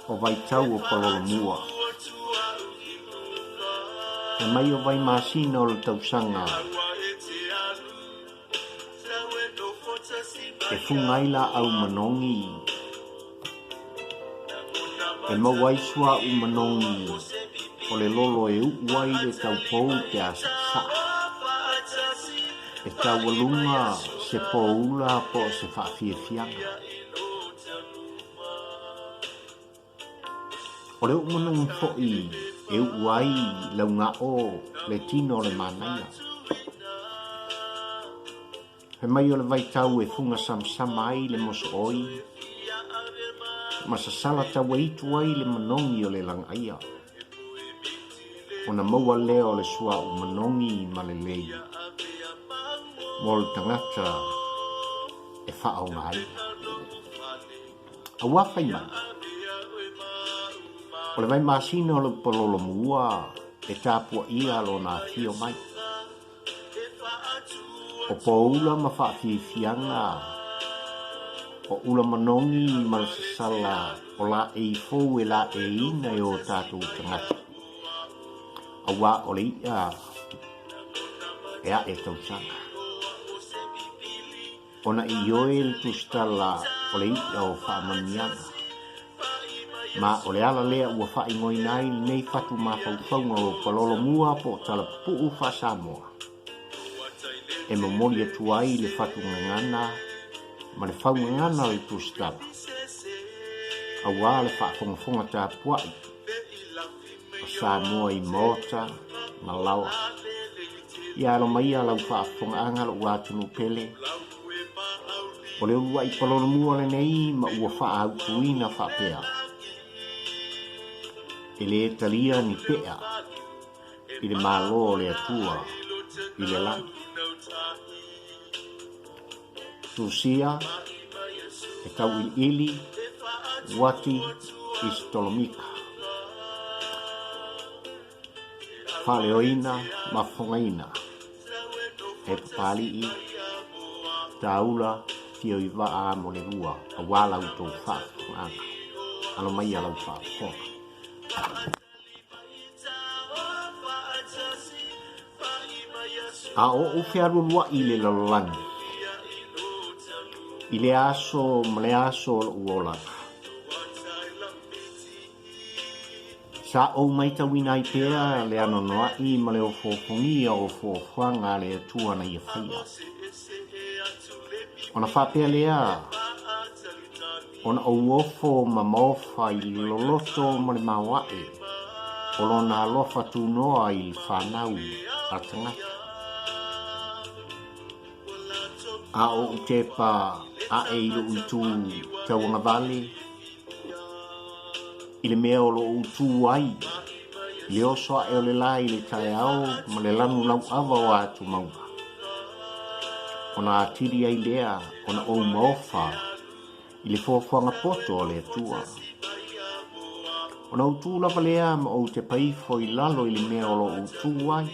O vaitau o Palolomua. Fai mai o Vaimasina o le tausaga e fuga ai laau manogi, e maua ai suauu manogi o le lolo e uu ai le taupou pe a saasaa. E taualuga se poula po o se faafiafiaga. O le uu manogi foi e uu ai laugao le tino o le manaia. Fai mai o le vaitau e fuga samasama ai le mosooi ma sasala tauaitu ai le manogi o le lagaia. Ona maua lea o le suauu manogi ma lelei mo le tagata e faaaogaina. Auā fai mai, o le vaimasina o le upalolomua e tapuaia lona afio mai. O poula ma faafiafiaga, o ula manogi ma le sasala o laei fou e laeiina e o tatou tagata, auā o le i'a e a'e tausaga. Ona e ioe le tusitala o le i'a o faamanuiaga. Ma o le ala lea ua faaigoaina ai lenei fatu mafaufauga o Palolomua po o Talapupuu faa-Samoa, e momoli atu ai le fatu gagana ma le faugagana o le tusitala, auā le faafogafoga tapuai o Samoa i maota ma laoa. Ia alo maia lau faafofogaaga lou atunuu pele. O le uluai palolomua lenei ma ua faaautuina faapea, E lē talia ni pea i le Malo o le Atua i le lagi. Tusia e tauiliili uati i se tolomika. Faaleoina ma fofogaina e Papalii, Taula, Fioivaa mo le lua auā la outou faafofogaaga. Alo maia lau faafofoga. A o ou fealualuai i le lalolagi, i lea aso ma lea aso o lou olaga, sa ou maitauina ai pea le anoanoai ma le ofoofogia o fuafuaga a le Atua na ia faia. Ona faapea lea, Ona ou ofo ma maofa i le loloto ma le maoae o lona alofa tunoa i le fanau a tagata. A ou tepa aʻe i loʻu itu tauagavale, i le mea o lo o ou tu ai, i le oso aʻe o le lā i le taeao ma le lanu lauʻava o atumauga, ona atili ai lea ona ou maofa i le fuafuaga poto a le Atua. Ona ou tu lava lea ma ou tepa ifo i lalo i le mea o lo o ou tu ai.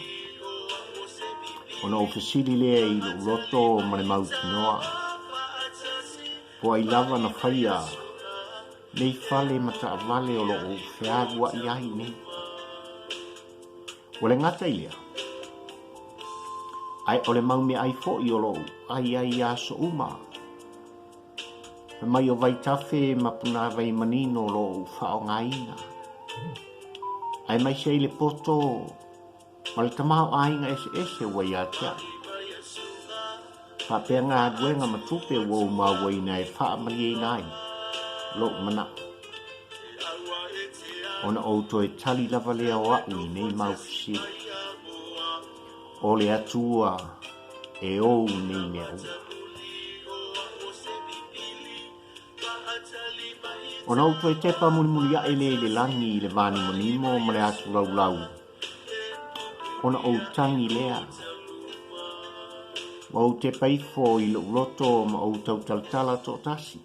Ona ou fesili lea i lou loto ma le mautinoa, po ai lava na faia nei fale ma taavale o lo o ou fealuai ai nei. Ua le gata i lea, ae o le mau meaai foi o lo o ou ai ai i aso uma. Fai mai o vaitafe ma punāwai manino o lo o ou faaaogaina, aemaise ai le poto ma le tamaoaiga eseese ua ia te au. Faapea galuega ma tupe ua ou mauaina e faamalieina ai lou manaʻo. Ona ou toe tali lava lea o aʻu i nei mau fesili. O le Atua e ou nei mea uma. Ona ou toe tepa mulimuli aʻe lea i le lagi i le vānimonimo ma le atulaulau, ona ou tagi lea. Ma ou tepa ifo i lou loto ma ou tautalatala toatasi.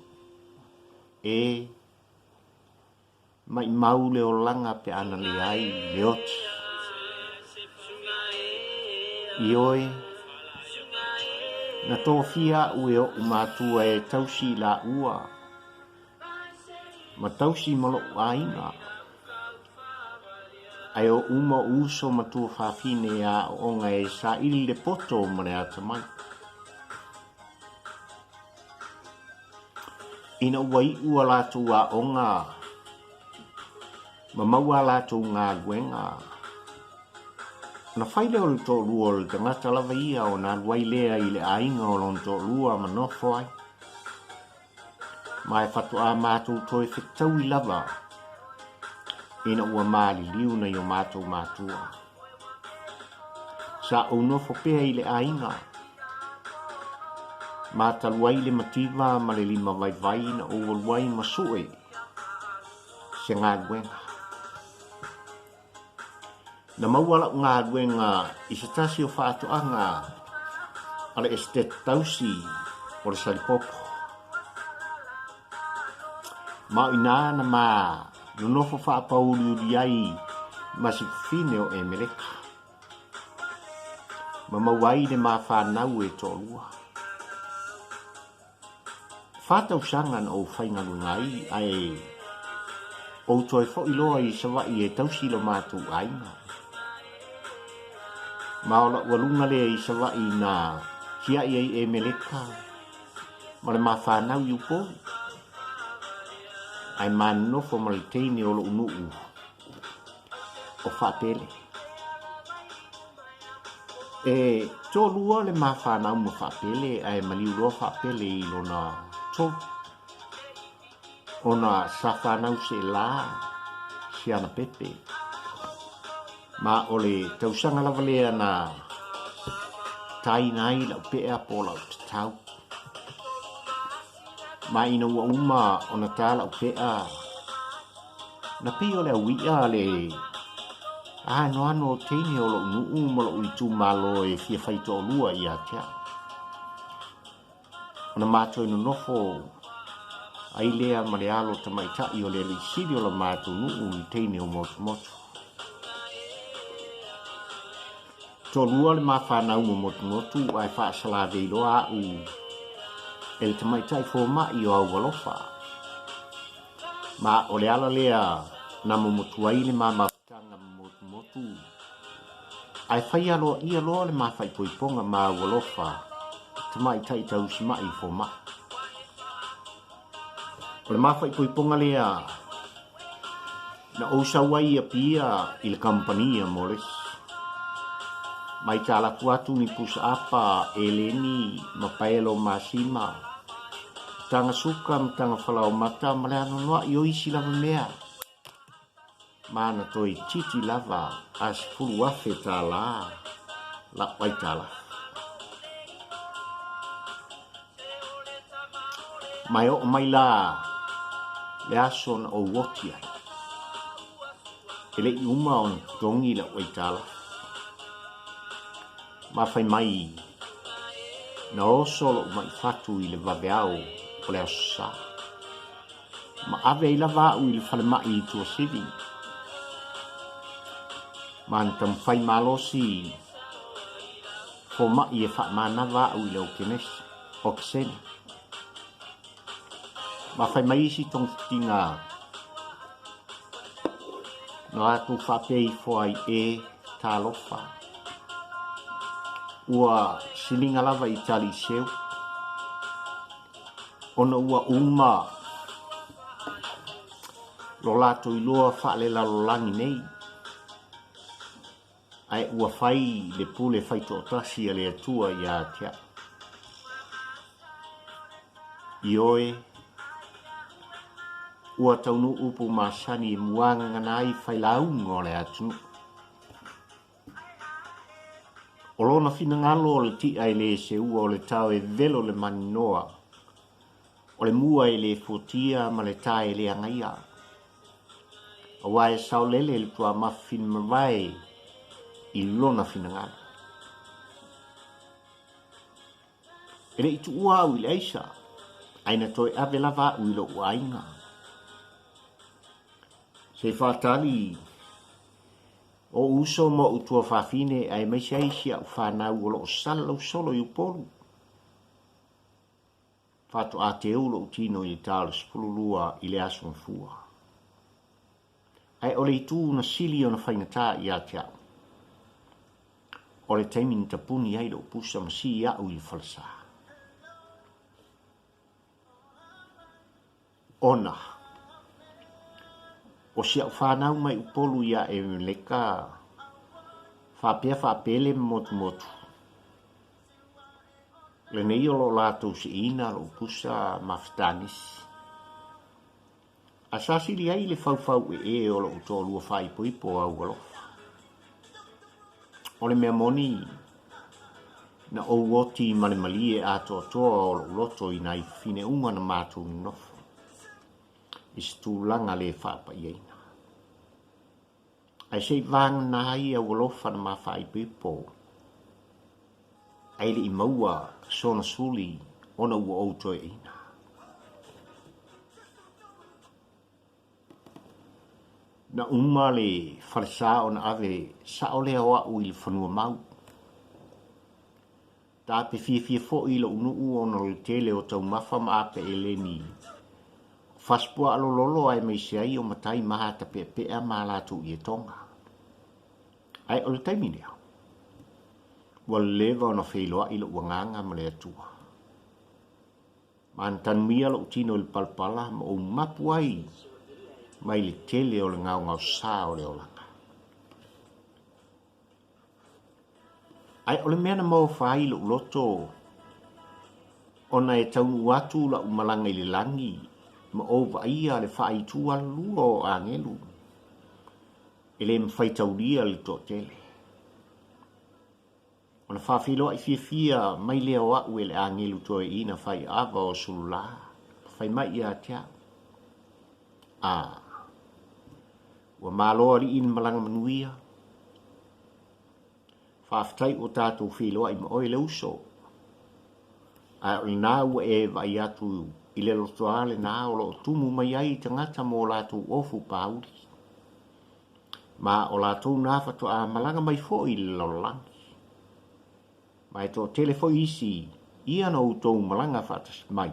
E, Maʻimau le olaga pe ana leai le oti. Ioe, na tofia aʻu e oʻu matua e tausi i laua. ma tausi ma lo'u aiga, ae o uma o'u uso ma tuafafine e aoaoga e saili le poto ma le atamai. Ina ua iu a latou aoga ma maua a latou galuega, ona fai lea o le toalua o le tagata lava ia ona alu ai lea i le aiga o lona toalua ma nofo ai. Ma e faatoa matou toe fetaui lava ina ua maliliu nai o matou matua. Sa ou nofo pea i le aiga, ma talu ai le mativa ma le limavaivai na ou alu ai ma sue se galuega. Na maua la'u galuega i se tasi o faatoaga a le Esetete Tausi o le Salipopo. Ma o i inā na ma nonofo faapauliuli ai ma si fafine o Emeleka, ma maua ai le ma fanau e toalua. Fa tausaga na ou faigaluega ai, ae ou toe foi loa i Savaii e tausi lo matou aiga. Ma o la'u aluga lea i Savaii na tia'i ai Emeleka ma le ma fanau i Upolu, ae ma nonofo ma le teine o lo'u nuu o Faapele. E toalua le ma fanau ma Faapele, ae maliu loa Faapele i lona tolu, ona sa fanau seelā si ana pepe. Ma o le tausaga lava lea na taina ai la'u pe'a po o la'u tatau. Ma ina ua uma ona tā la'u pe'a, na pei o le aui'a le anoano o teine o lo'u nuu ma lo'u itumalo e fia fai toalua ia te a'u. Ona ma toe nonofo ai lea ma le alo tamaita'i o le alii sili o le matou nuu i teine o Motumotu. Toalua le ma fanau ma Motumotu ae faasalavei loa a'u e le tamaitai foma'i o Aualofa. Ma o le ala lea na momotu ai le ma mafutaga ma Motumotu, ae fai aloaia loa le ma faaipoipoga ma Aualofa tamaitai tausima'i foma'i. O le ma faaipoipoga lea Na ou sau ai i Apia i le kamupani a Morris. Mai talafu atu ni pusa apa, eleni, ma paelo masima, taga suka ma taga falaomata ma le anoanoa'i o isi lava mea. Ma na toeitiiti lava a $10,000 la'u aitalafu. Ma e oo mai la le aso na ou oti ai. E le i uma ona totogi la'u aitalafu. Ma fai mai na oso lo'u ma'i fatu i le vaveao o le Aso Sa. Ma ave ai lava a'u i le falema'i i Tuasivi. Ma na taumafai malosi foma'i e faamanava a'u i le okesene. Ma fai mai isi togafitiga na latou faapea ifo ai, E talofa, ua siliga lava i taliiseu, ona ua uma lo latou iloa faalelalolagi nei, ae ua fai le pule faitoatasi a le Atua ia te a'u. Ioe, ua taunuu upu masani e muagagana ai failauga o le atunuu. O lona finagalo o le ti'a e lē seua, o le tao e velo le maninoa, o le mua e lē fuatia ma le tae e lē agaia. Aua e saolele le tuamafi mavae i lona finagalo. E le i tuua au i le aisa, ae na toe ave lava a'u i lo'u aiga. Se i faatali o'u uso ma o'u tuafafine aemaise ai si a'u fanau o lo'o salalau solo i Upolu. Faatoa teu lou tino i le ta o le 12 i le Aso Gafua. Ae o le itu na sili ona faigata ia te au, o le taimi na tapuni ai lou pusa ma sii au i le falesa. Ona, o si au fanau mai Upolu ia Emeleka faapea faapele ma motumotu, lenei o lo latou siiina lou pusa ma fetanisi. A sa sili ai le faufau ee o lou toalua faaipoipo au alofa. O le mea moni, na ou oti ma le malie atoatoa o lou loto i nai fineuga na matou nonofo i se tulaga le faapaiaina. Ae se i vagana ai au alofa na ma faaipoipo, ae le i maua sona suli ona ua ou toeaina. Na uma le falesa ona ave sao lea o au i le fanua mau. Tape fiafia foi lou nuu ona o le tele o taumafa ma ape eleni o fasipuaa lololo aemaise ai o matai ma hatapeapea ma latou ietoga. Ae o le taimi lea, ua leva ona feiloai lou agaga ma le Atua. Ma na tanuia lou tino i le palapala ma ou mapu ai mai le tele o le gaogaosa o le olaga. Ae o le mea na maofa ai lou loto ona e taunuu atu lau malaga i le lagi ma ou vaaia le faaitu alalua o agelu e le mafai taulia le toatele. Ona faafeiloai fiafia mai lea o au e le agelu toeaina faiaava o Sulula, ma fai mai ia te au, A, ua malo alii le malaga manuia. Faafetai ua tatou feiloai ma oe le uso. Ae o lena ua e vaai atu i le lotoa lena o lo o tumu mai ai tagata mo latou ofu pāuli. Ma o latou na faatoa malaga mai foi i le lalolagi. Ma e toatele foi isi ia na outou malaga faatasi mai.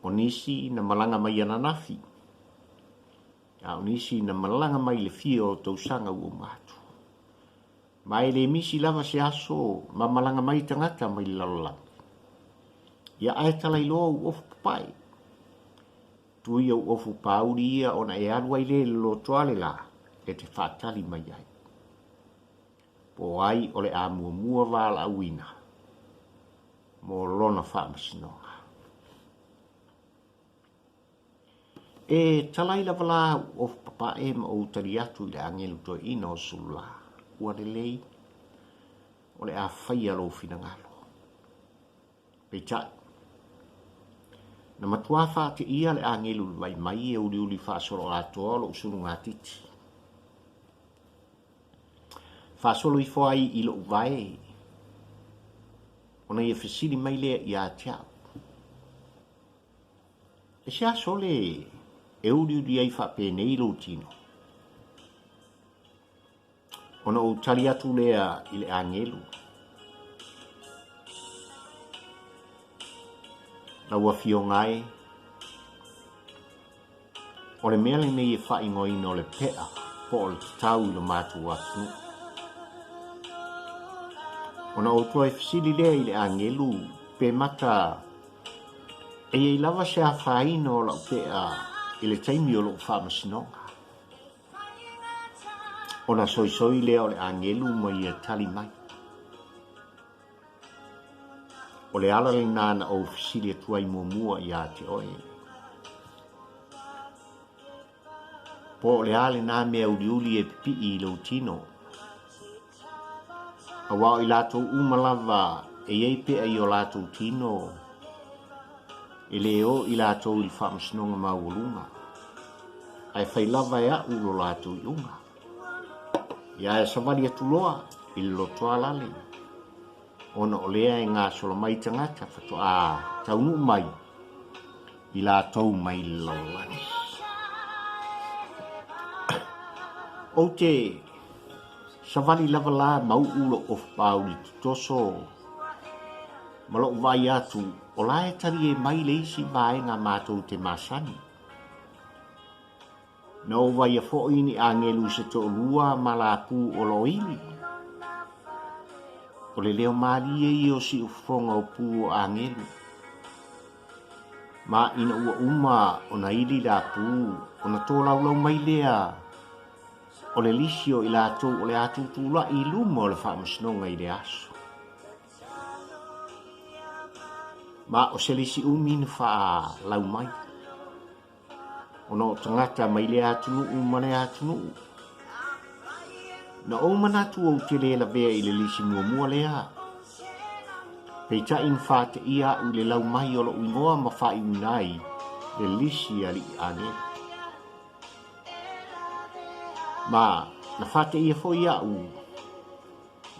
O nisi na malaga mai ananafi, a o nisi na malaga mai le fia o tausaga ua uma atu. Ma e le misi lava se aso ma malaga mai tagata mai le lalolagi. Ia ae talailoa ou ofu papae. Tui ou ofu pāuli ia ona e alu ai le i le lotoale la e te faatali mai ai. Po ai o le a muamua valaauina mo lona faamasinoga. E talai lava la au ofu papae ma ou tali atu i le agelu toeaina o Sulula, ua lelei, o le a faia lou finagalo. Peitai, na matua faateia le agelu i le vaai mai e uliuli faasoloatoa lou sulugatiti. Faasolo ifo ai i lou vae, ona ia fesili mai lea ia te au. E se aso le e uliuli ai faapenei lou tino? Ona ou tali atu lea i le agelu. Lau Afioga e, o le mea lenei e faaigoaina o le pea po o le tatau i lo matou atunuu. Ona ou toe fesili lea i le agelu pe mata e i ai lava se afaina o lau pea i le taimi o lou faamasinoga. Ona soisoi lea o le agelu ma ia tali mai. O le ala lena na ou fesili atu ai muamua ia te oe. Po o le a lena mea uliuli e pipii i lou tino. Aua o i latou uma lava e i ai pea i o latou tino, e le o i latou i le faamasinoga maualuga, ae fai lava e au lo latou iuga. Ia ae savali atu loa i le lotoa lale, ona o lea e gasolo mai tagata faatoa taunuu mai i latou mai le lalolagi. Ou te savali lava la ma uu lou ofu pāuli totoso ma lou vaai atu o la e talie mai le isi vaega matou te masani. Na ou vaia foi ni agelu se toalua ma lapū o lo o ili. O le leo malie ia o siufofoga o pū o agelu. Ma ina ua uma ona ili lapū, ona tolaulau mai lea o le lisi o i latou o le a tutulai i luma o le faamasinoga i le aso. Ma o se lisi umi na faalau mai, ona o tagata mai lea atunuu ma lea atunuu. Na ou manatu ou te le lavea i le lisi muamua lea, peitai na faateia au i le lau mai o lou igoa ma faaiuina ai le lisi alii agelu. Ma na faateia foi au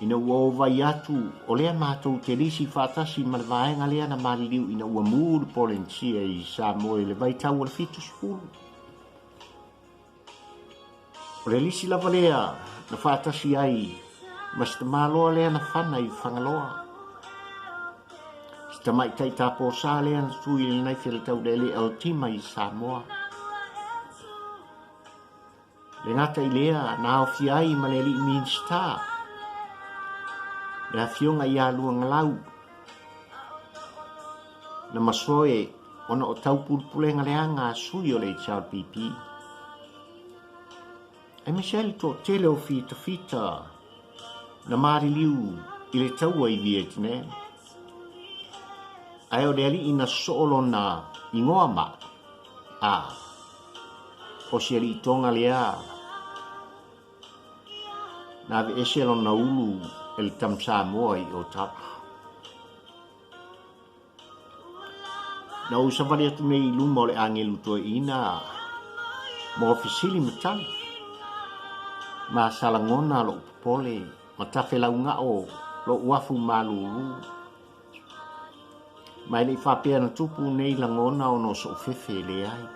ina ua ou vaai atu o lea matou te lisi faatasi ma le vaega lea na maliliu ina ua mū le Polenisia i Samoa i le vaitau o le 70. O le lisi lava lea na faatasi ai ma si tamaloa lea na fana i Fagaloa. Si tamaitai taposā lea na tui i le naife le taulealea o Tima i Samoa. Le gata i lea, na aofia ai ma le alii Minisita, le afioga ia Luagalau, na masoe ona o taupulepulega leaga a sui o le HRPP. Aemaise ai le toatele o fitafita na maliliu i le taua i Vietnam. Ae o le alii na soo lona igoa ma a o si alii Toga lea na aveese lona ulu e le tama Samoa i Otawa. Na ou savali atu nei i luma o le agelu toeaina mo fesili ma tali, ma sa lagona lou popole ma tafelaugao lou afu malūlū. Ma e le i faapea na tupu nei lagona ona o sou fefe, leai.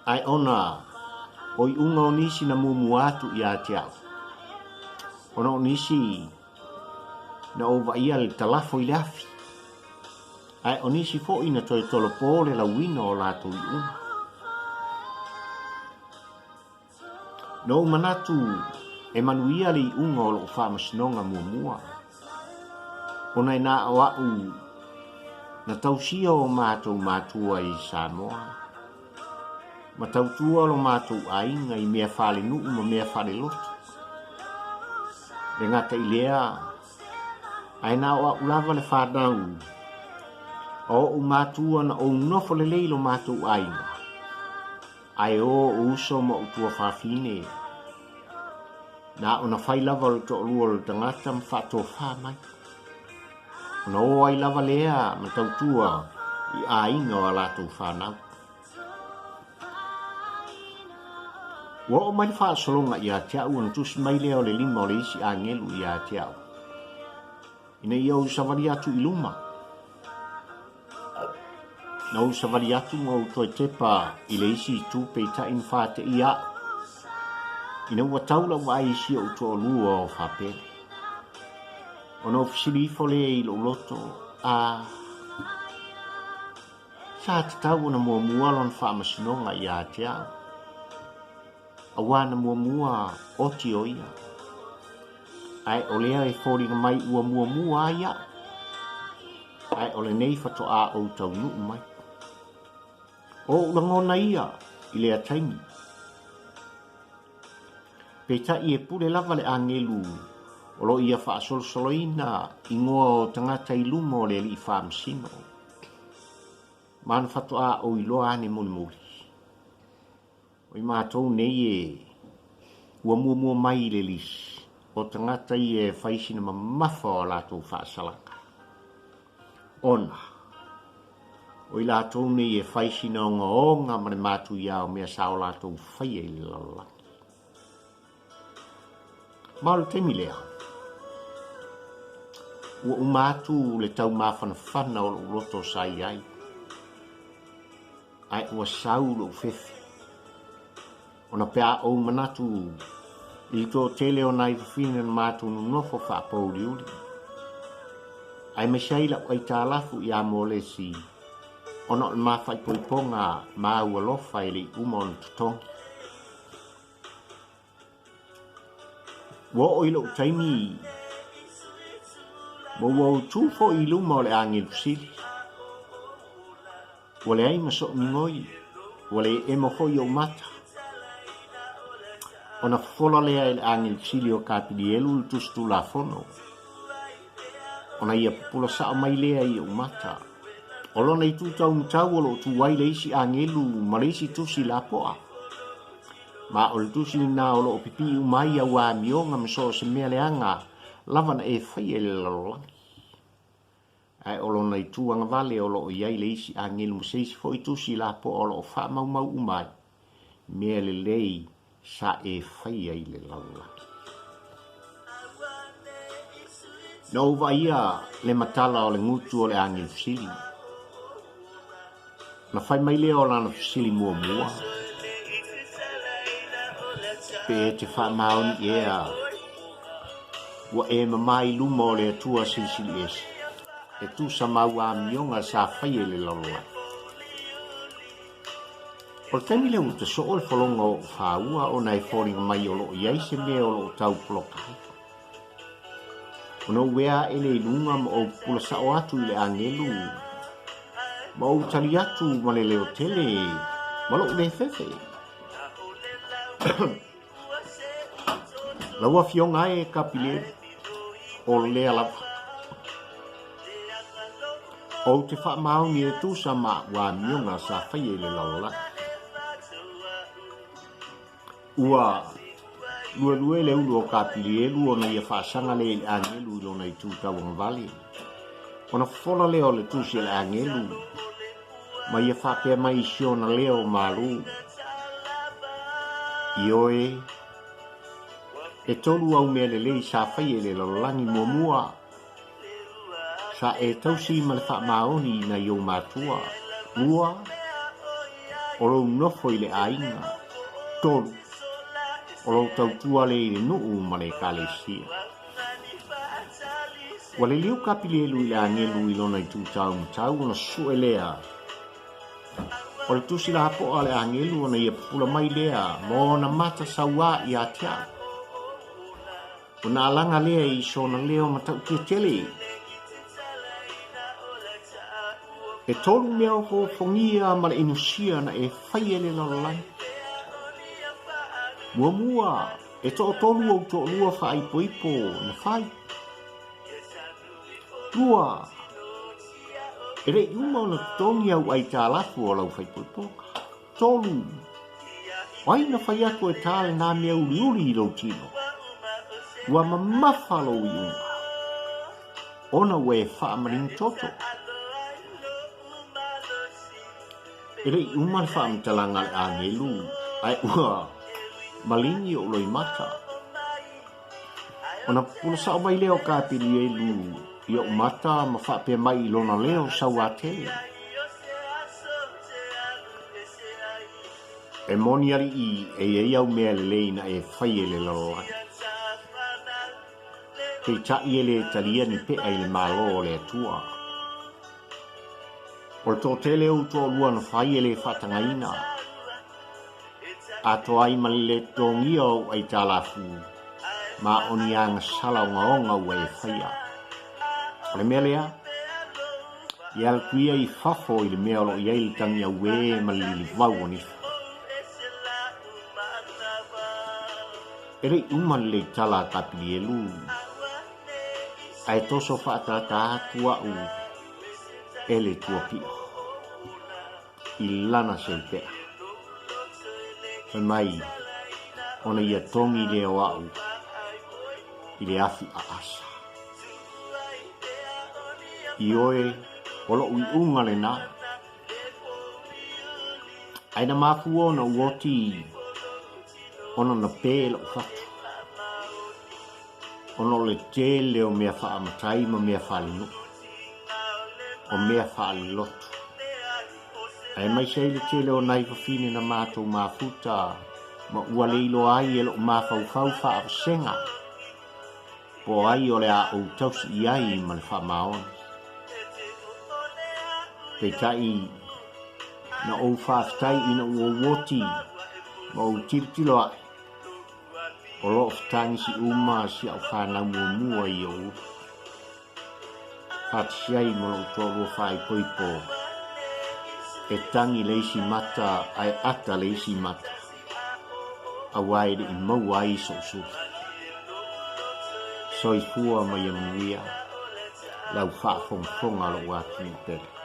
Ae ona o iuga o nisi na muamua atu ia te au, ona o nisi na ou vaaia le talafo i le afi, ae o nisi foi na toe tolopo le lauina o latou iuga. Na ou manatu e manuia le iuga o lou faamasinoga muamua, ona e na o au na tausia o matou matua i Samoa, ma tautua lo matou aiga i mea faalenuu ma mea faalelotu. Le gata i lea, ae na o au lava le fanau a oʻu matua na ou nofo lelei lo matou aiga, ae o ou uso ma ou tuafafine, na ona fai lava o le toalua o le tagata ma faatofā mai, ona o ai lava lea ma tautua i aiga o a latou fanau. Ua oo mai le faasologa ia te au ona tusi mai lea o le lima o le isi agelu ia te au, ina ia ou savali atu i luma. Na ou savali atu ma ou toe tepa i le isi itu peitai na faateia au, ina ua tau lau vaai i si ou toalua o Fapele. Ona ou fesili ifo lea i lou loto, a Sa tatau ona muamua lona faamasinoga ia te au, auā na muamua oti o ia. Ae o lea e foliga mai ua muamua ai au, ae o lenei faatoa ou taunuu mai. O ou lagona ia i lea taimi. Peitai e pule lava le agelu o lo o ia faasolosoloina igoa o tagata i luma o le alii faamasino. Ma na faatoa ou iloa ane mulimuli. O i matou nei e ua muamua mai i le lisi o tagata ia e fai sina mamafa o a latou faasalaga. Ona, o i latou nei e fai sina ogaoga ma le matuia o mea sa o latou faia i le lalolagi. Ma o le taimi lea, ua uma atu le taumafanafana o lou loto sa i ai, ae ua sau lou fefe, ona pe a ou manatu i le toatele o nai fafine na matou nonofo faapouliuli. Aemaise ai lau aitalafu ia Molesi ona o le ma faaipoipoga ma au alofa e le i uma ona totogi. Ua oo i lou taimi ma ua ou tu foi i luma o le agelu sili. Ua leai ma so'u migoi, ua le emo foi ou mata. Ona fofola lea e le agelu sili o Kapilielu le tusi tulafono, ona ia pupula sa'o mai lea i ou mata. O lona itu taumatau o lo o tu ai le isi agelu ma le isi tusi lapoa. Ma o le tusi lena o lo o pipii uma ai au amioga ma so o se mea leaga lava na e faia i le lalolagi. Ae o lona itu agavale o lo o i ai le isi agelu ma se isi foi tusi lapoa o lo o faamaumau uma ai mea lelei sa e faia i le lalolagi. Na ou vaaia le matala o le gutu o le agelu sili. Ona fai mai lea o lana fesili muamua, Pe e te faamaoni ea ua e mamā i luma o le Atua Silisili Ese, e tusa ma au amioga sa faia i le lalolagi? O le taimi lea ua tasoo le fologa o o'u fāua ona e foliga mai o lo o i ai se mea o lo o tau poloka ai. Ona ou ea aʻe lea i luga ma ou pupula sao atu i le agelu, ma ou tali atu ma le leo tele ma loʻu lē fefe. Lau Afioga e Kapilelu, o lea lava. Ou te faamaoni e tusa ma a'u amioga sa faia i le lalolagi. Ua luelue le ulu o Kapilielu ona ia faasaga lea i le agelu i lona itu tauagavale. Ona fofola lea o le tusi a le agelu ma ia faapea mai i si ona leo malū, Ioe, e tolu au mea lelei sa faia i le lalolagi muamua, Sa e tausi ma le faamaoni i nai ou matua. Ua, o lou nofo i le aiga. Tolu, o lou tautua le i le nuu ma le ekalesia. Ua liliu Kapilielu i le agelu i lona itu taumatau ona sue lea o le tusi lapoa a le agelu ona ia pupula mai lea ma ona mata sauā ia te au. Ona alaga lea i sona leo matautia tele. E tolu mea ofoofogia ma le inusia na e faia i le lalolagi. Muamua, e toatolu ou toalua faaipoipo na fai. Lua, e le i uma ona totogi au aitalafu o lau faaipoipoga. Tolu, O ai na fai atu e tā lenā mea uliuli i lou tino? Ua mamafa lou iuga, ona ua e faamalinu toto. E le i uma le faamatalaga a le agelu, ae ua maligi ou loimata. Ona pupula sao mai lea o Kapilielu i ou mata ma faapea mai i lona leo sauā tele. E moni alii e i ai au mea lelei na e faia i le lalolagi. Peitai e le talia ni pea i le Malo o le Atua. O le toatele o ou toalua na fai e le faatagaina, atoa ai ma le le totogia o ou aitalafu, ma o ni agasala ogaoga ua e faia. O le mea lea, Ia alu atu ia i fafo i le mea o lo o i ai le tagi auē ma le lilivau o nifo. E le i uma lelei tala a Kapilielu, ae toso faatātā atu a'u e le tuapiʻo i lana seupea. Fai mai ona ia togi lea o a'u i le afi aasa. Ioe, o loʻu iuga lenā. Ae na mafua ona ou oti ona na pē loʻu fatu, ona o le tele o mea faamatai ma mea faalenuu, o mea faalelotu. Aemaise ai le tele o nai fafine na matou mafuta ma ua le iloa ai e loʻu mafaufau faavasega. Po o ai o le a ou tausi i ai ma le faamaoni. Peitai, na ou faafetai ina ua ou oti ma ou tilotilo aʻe, o lo o fetagisi uma si au fanau muamua i ou ulu. Faatasi ai ma lou toalua faaipoipo, e tagi le isi mata ae ata le isi mata, aua e le i maua ai sou suli. Soifua ma ia manuia lau faafogafoga lou atunuu pele.